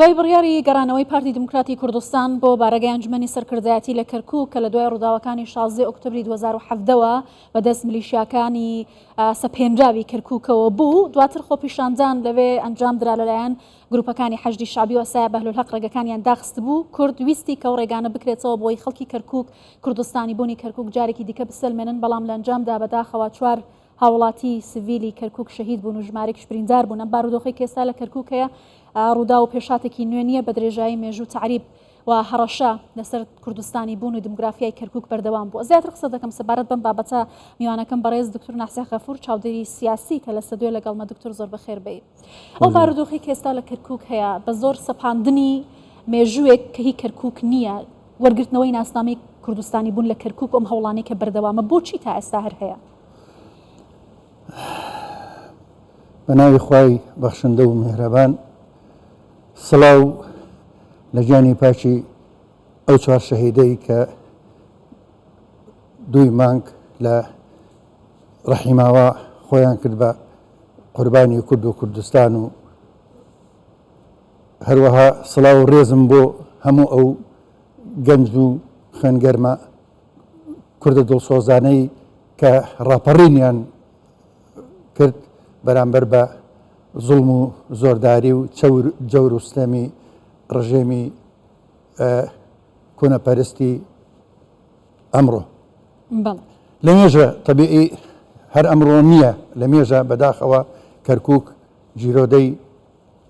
دوای بڕیاری گەڕانەوەی پارتی دیموکراتی کوردستان بۆ بارەگای ئەنجومەنی سەرکردایەتی لە کەرکوک کە لە دوای ڕووداوەکانی 16 ئۆکتۆبری 2017 وە بە دەست میلیشیاکانی سەپێنراوی کەرکوکەوە بوو، دواتر خۆپیشاندان لەوێ ئەنجامدرا لەلایەن گروپەکانی حەشدی شەعبی و عەسایب ئەهلولهەق ڕێگەکانیان داخستبوو، کورد ویستی کەو ڕێگانە بکرێتەوە بۆی خەڵکی کەرکوک کوردستانی بوونی کەرکوک جارێکی دیکە بسەلمێنن، بەڵام لە ئەنجامدا بەداخەوە چوار هاوڵاتی سڤیلی کەرکوک شەهید بوون و ژمارەیەکیش بریندار بوون. ئەم بارودۆخەی کە ئێستا لە کەرکوک هەیە ڕووداو و پێشهاتێکی نوێ نییە، بە درێژایی مێژوو تەعریب و هەڕەشە لەسەر کوردستانی بوون و دیموگرافیای کەرکوک بەردەوام بووە. زیاتر قسە دەکەم سەبارەت بەم بابەتە میوانەکەم بەڕێز دکتور ناسیح غەفور چاودێری سیاسی کە لە سەدوێ لەگەڵمە. دکتور زۆر بەخێر بێی. ئەو بارودۆخەی کە ئێستا لە کەرکوک هەیە بە زۆر سەپاندنی مێژووێک کە هی کەرکوک نییە، وەرگرتنەوەی ناسنامەی کوردستانی بوون لە کەرکوک ئەم هەوڵانەی کە بەردەوامە بۆچی تا ئێستا هەر هەیە؟ بە ناوی خوای بەخشندە و میهرەبان سڵاو لە گیانی پاکی ئەو چوار شەهیدەی کە دووی مانگ لە ڕەحیماوا خۆیان کرد بە قوربانی کورد و کوردستان و هەروەها سڵاو و ڕێزم بۆ هەموو ئەو گەنج و خوێنگەرمە کوردە دڵسۆزانەی کە ڕاپەڕینیان کرد بەرامبەر بە زوڵم و زۆرداری و چەور جەور و ستەمی ڕژێمی کۆنەپەرستی ئەمڕۆ. لە مێژە تەبیعی هەر ئەمڕۆ نییە لە مێژە بەداخەوە کەرکک گیرۆدەی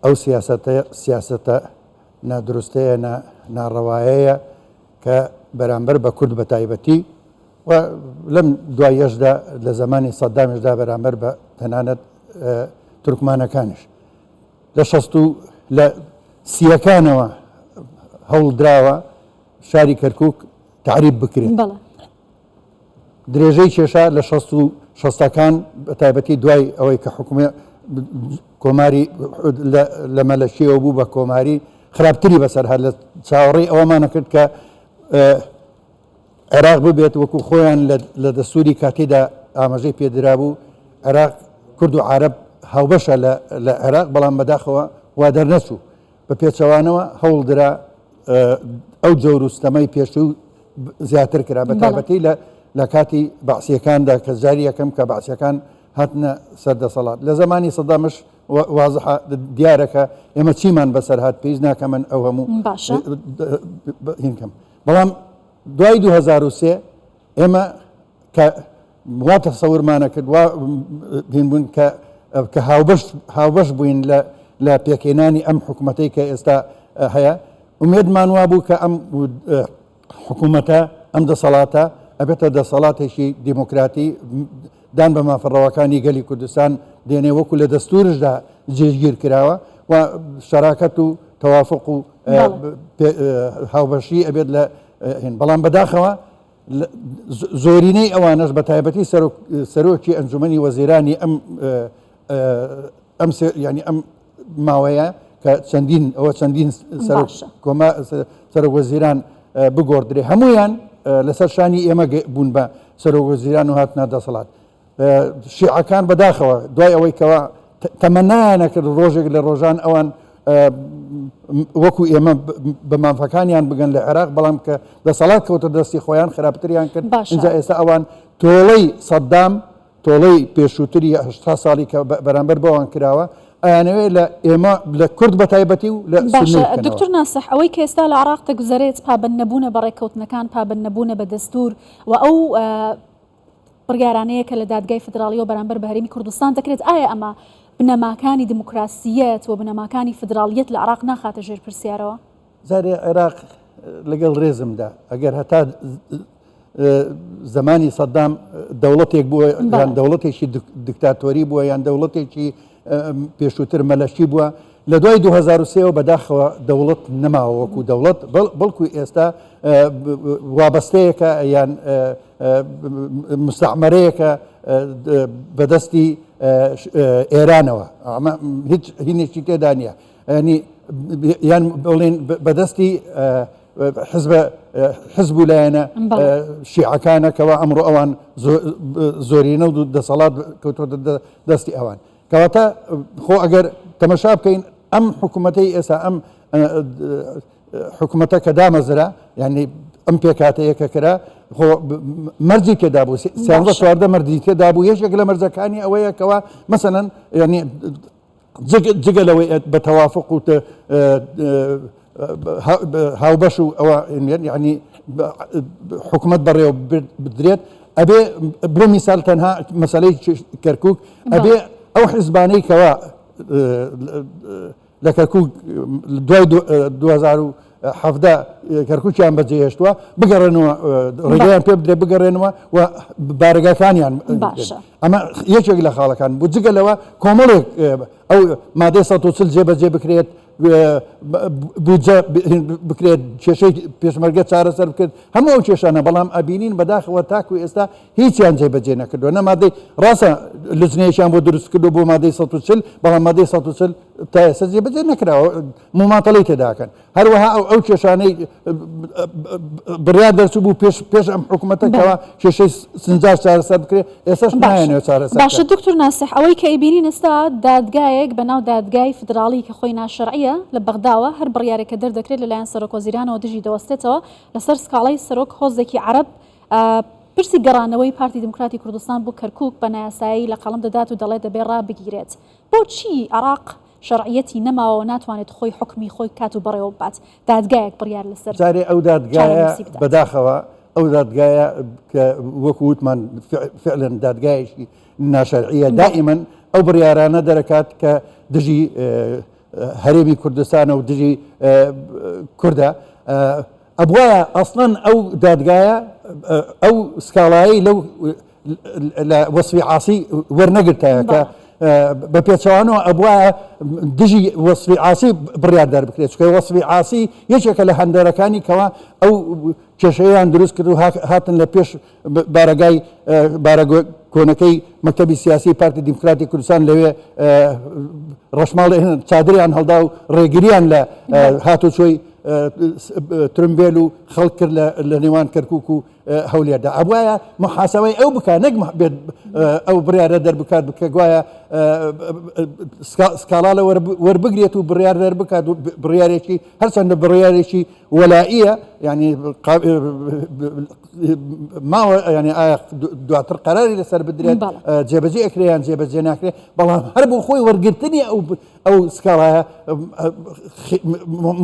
ئەو سیاسەتە سیاسەتە نادروستەیە نا ناڕەوایەیە کە بەرامبەر بە کورد بە تایبەتی و لەم دواییەشدا لە زەمانی سەدامیشدا بەرامبەر بە تەنانەت تورکمانەکانیش لە شەست و لە سیەکانەوە هەوڵ دراوە شاری کەرکک تعریب بکرێت. درێژەی کێشا لە شەست و شەستەکان بە تایبەتی دوای ئەوەی کە حکومە کۆماری لە مەلەکیەوە بوو بە کۆماری خراپتری بەسەر هەر لە چاوەڕێی ئەوەمانە کرد کە عێراق ببێت وەکو خۆیان لە دەستوری کاتیدا ئاماژەی پێدرابوو عێراق کورد و عرب هاوبەشە لە عێراق بەڵام بەداخەوە وا دەرنەچوو بە پێچەوانەوە هەوڵدرا ئەو جەور و ستەمەی پێشوو زیاتر کرا بە تایبەتی لە لە کاتی بەعسیەکاندا کە جاری یەکەم کە بەعسیەکان هاتنە سەر دەسەڵات لە زمانی سەدامش وازحە دیارە کە ئێمە چیمان بەسەر هات پێویست ناکە من ئەو هەموو باشە هینکەم بەڵام دوای 2003 ئێمە کە وا تەسەورمانە کرد وا هین بوون کە کە هاوبەش هاوبەش بووین لە لە پێکهێنانی ئەم حکوومەتەی کە ئێستا هەیە ئومێدمان وابوو کە ئەم حکوومەتە ئەم دەسەڵاتە ئەبێتە دەسەڵاتێکی دیموکراتی دان بە مافە ڕەواکانی گەلی کوردستان دێنێ وەکو لە دەستورشدا جێگیر کراوە و شەراکەت و تەوافق و هاوبەشی ئەبێت لە هین بەڵام بەداخەوە زۆرینەی ئەوانەش بە تایبەتی سەرۆکی ئەنجومەنی وەزیرانی ئەم ئەم ینی ئەم ماوەیە کە چەندین ئەوە چەندین سەرۆک وەزیران بگۆڕدرێ هەمویان لەسەر شانی ئێمە بوون بە سەرۆک وەزیران و هاتنە دەسەڵات شیعەکان بەداخەوە دوای ئەوەی کەوا تەمەنایانە کرد ڕۆژێک لە ڕۆژان ئەوان وەکو ئێمە بە مافەکانیان بگەن لە عێراق بەڵام کە دەسەڵات کەوتە دەستی خۆیان خراپتریان کرد اینجا ئێستا ئەوان تۆڵەی سەدام تۆڵەی پێشووتری هەشتا ساڵی کە بەرامبەر بەوان کراوە ئەیانەوێت لە ئێمە لە کورد بە تایبەتی و لە باشە دکتور ناسح ئەوەی کە ئێستا لە عراق دەگوزەرێت پابەند نەبوونە بە ڕێککەوتنەکان پابەند نەبوونە بە دەستور و ئەو بڕیارانەیە کە لە دادگای فیدراڵیەوە بەرامبەر بە هەرێمی کوردستان دەکرێت، ئایا ئەمە بنەماکانی دیموکراسیەت و بنەماکانی فیدراڵیەت لە عێراق ناخاتە ژێر پرسیارەوە؟ جارێ عێراق لەگەڵ ڕێزمدا ئەگەر هەتا زمانی سەدام دەوڵەتێک بووە یان دەوڵەتێکی دکتاتۆری بووە یان دەوڵەتێکی پێشووتر مەلەکی بووە لە دوای 2023ەوە بەداخەوە دەوڵەت نەماوە وەکو دەوڵەت بەڵکو ئێستا وابەستەیەکە یان مستعمەرەیەکە بەدەستی ئێرانەوە ئەمە هیچ هینێکی تێدا نییە ینی یان بڵێن بەدەستی حزب حزب و لایەنە شیعەکانە کەوا ئەمڕۆ ئەوان زۆرینە و دەسەڵات کەوتۆتە دەستی ئەوان کەواتە خۆ ئەگەر تەمەشا بکەین ئەم حکوومەتەی ئێستا ئەم حکومەتە کە دامەزرا یعنی ئەم پێکهاتەیە کە کرا خۆ مەرجی تێدا بوو سیانزە چواردە مەرجی تێدا بوو یەکێک لە مەرجەکانی ئەوەیە کەوا مەسەلەن یعنی جگە لەوەی بە تەوافق و هاوبەش و ئەوە یعنی حکومەت بەڕێوە بدرێت ئەبێ بۆ میسال تەنها مەسلەی کەرکک ئەبێ ئەو حزبانەی کەوا لە کەرکک دوای 2017 کەرککیان بەجێهێشتووە بگەڕێنەوە ڕێگەیان پێ بدرێ بگەڕێنەوە و بارەگاکانیان باشە. ئەمە یەکێک لە خاڵەکان بوو جگە لەوە کۆمەڵێک ئەو مادەی 140 جێبەجێ بکرێت بودجە بکرێت کێشەی پێشمەرگە چارەسەر بکرێت هەموو ئەو کێشانە بەڵام ئەبینین بەداخەوە تاکو ئێستا هیچیان جێبەجێ نەکردووە نە مادەی ڕاستە لجنەیەکیان بۆ دروست کردو بۆ مادەی 140 بەڵام مادەی 140 تا ئێستا جێبەجێ نەکراوە مماتەڵەی تێداکەن هەروەها ئەو ئەو کێشانەی بڕیار دەرچوو بوو پێش پێش ئەم حکوومەتە کەوا کێشەی سنجار چارەسەر بکرێت ئێستاش نایەنەوە چارەسەر باشە دکتور ناسح ئەوەی کە ئەیبینین ئێستا دادگایەک بەناو دادگای فیدراڵی کە خۆی ناشەرعیە لە بەغداوە هەر بڕیارێک کە دەردەکرێت لەلایەن سەرۆک وەزیرانەوە دژی دەوەستێتەوە لەسەر سکاڵای سەرۆک هۆزێکی عەرەب پرسی گەڕانەوەی پارتی دیموکراتی کوردستان بۆ کەرکوک بە نایاسایی لە قەڵەم دەدات و دەڵێت دەبێ ڕابگیرێت بۆچی عێراق شەرعیەتی نەماوە و ناتوانێت خۆی حوکمی خۆی بکات و بەڕێوە ببات، دادگایەک بڕیار لەسەر جارێ ئەو دادگایە چارەنووسی بدات. بەداخەوە ئەو دادگایە کە وەکو وتمان فعلەن دادگایەکی ناشەرعیە بەڵێ. دائیمەن ئەو بڕیارانە دەرەکات کە دژی هەرێمی کوردستانە و دژی کوردە ئەبوایە ئەسڵەن ئەو دادگایە ئەو سکاڵایەی لەو لە وەسفی عاسی وەرنەگرتایە کە بە پێچەوانەوە ئەبوایە دژی وەسفی عاسی بڕیار دەربکرێت چونکە وەسفی عاسی یەکێکە لە هەندەرەکانی کەوا ئەو کێشەیان دروست کرد و هاتن لە پێش بارەگای بارەگە کۆنەکەی مەکتەبی سیاسی پارتی دیموکراتی کوردستان لەوێ ڕەشماڵ چادریان هەڵدا و ڕێگریان لە هاتوچۆی ترمبێل و خەڵک کرد لە نێوان کەرکک و هەولێردا ئەبوایە محاسەوەی ئەو بکات نەک بێت ئەو بڕیارە دەربکات بکە گوایە سکاڵا لە وەربگرێت و بڕیار دەربکات و بڕیارێکی هەرچەندە بڕیارێکی وەلائیە ینی ماوە ینی ئایا دواتر قەراری لەسەر بدرێت جێبەجێ ئەکرێ یان جێبەجێ ناکرێت بەڵام هەر بۆ خۆی وەرگرتنی ئەو ئەو سکاڵایە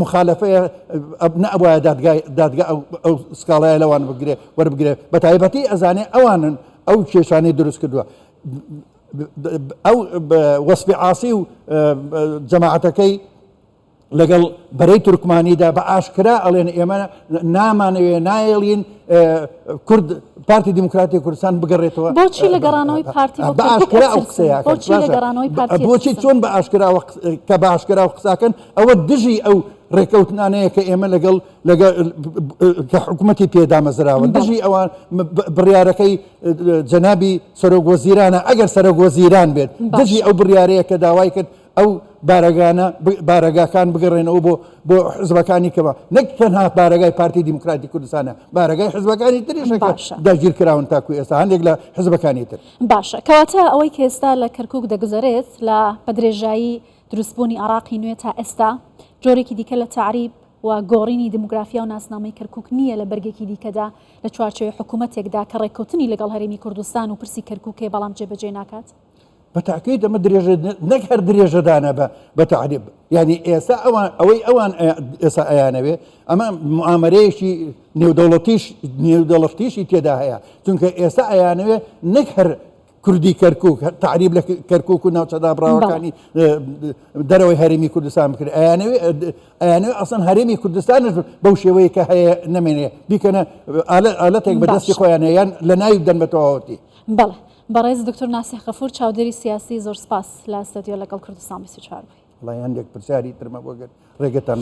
مخالفەیە نەبوایە دادگای دادگا ئەو سکاڵایە لەوان بگرێ وەربگرێ بە تایبەتی ئەزانێ ئەوانن ئەو کێشانەی دروست کردووە ئەو وەسفی عاسی و جەماعەتەکەی لەگەڵ بەرەی تورکمانیدا بە ئاشکرا ئەڵێن ئێمە نامانەوێ نایەڵین کورد پارتی دیموکراتی کوردستان بگەڕێتەوە. بۆچی لە گەڕانەوەی پارتی بۆ بە کەرکوک ئاشکرا ئەو ئەترسن؟ قسەیە ئەکەن. بۆچی لە باشە گەڕانەوەی پارتی بۆچی ئەترسن؟ چۆن بە ئاشکرا کە بە ئاشکرا و قساکەن ئەوە دژی ئەو ڕێکەوتنانەیە کە ئێمە لەگەڵ لەگەڵ کە حکوومەتی پێدامەزراوە بەڵێ. دژی ئەوان بڕیارەکەی جەنابی سەرۆک وەزیرانە ئەگەر سەرۆک وەزیران بێت دژی باشە. ئەو بڕیارەیە کە داوای کرد ئەو بارەگانە بارەگاکان بگەڕێنەوە بۆ بۆ حزبەکانی کەەوە نەک تەنها بارەگای پارتی دیموکراتی کوردستانە بارەگای حزبەکانی تریشە کە باشە. داگیر کراون تاکو ئێستا هەندێک لە حزبەکانی تر. باشە کەواتە ئەوەی کە ئێستا لە کەرکوک دەگوزەرێت لە بە درێژایی دروستبوونی عێراقی نوێ تا ئێستا جۆرێکی دیکە لە تەعریب و گۆڕینی دیموگرافیا و ناسنامەی کەرکوک نییە لە بەرگێکی دیکەدا لە چوارچێوەی حکومەتێکدا کە ڕێککەوتنی لەگەڵ هەرێمی کوردستان و پرسی کەرکوک هەیە بەڵام جێبەجێ ناکات؟ بە تاکید ئەمە درێژە نەک هەر درێژەدانە بە بە تەعریب یعنی ئێستا ئەوان ئەوەی ئەوان ئێستا ئەیانەوێ ئەمە معامەرەیەکی نێودەوڵەتیش نێودەوڵەتیشی تێدا هەیە چونکە ئێستا ئەیانەوێ نەک هەر کوردی کەرکک تەعریب لە کەرکک و ناوچە دابڕاوەکانی دەرەوەی هەرێمی کوردستان بکرێت ئەیانەوێ ئەیانەوێ ئەسڵەن هەرێمی کوردستانش بەو شێوەیە کە هەیە نەمێنێ بیکەنە ئالەتێک بە دەستی خۆیانە یان لە ناوی بدەن بە تەواوەتی. بەڵێ بەڕێز دکتۆر ناسیح غەفور چاودێری سیاسی زۆر سپاس لە ستۆدیۆ لەگەڵ کوردستان 24 بووی. وەڵای هەندێک پرسیاری ترمە بۆ گەر ڕێگەتان.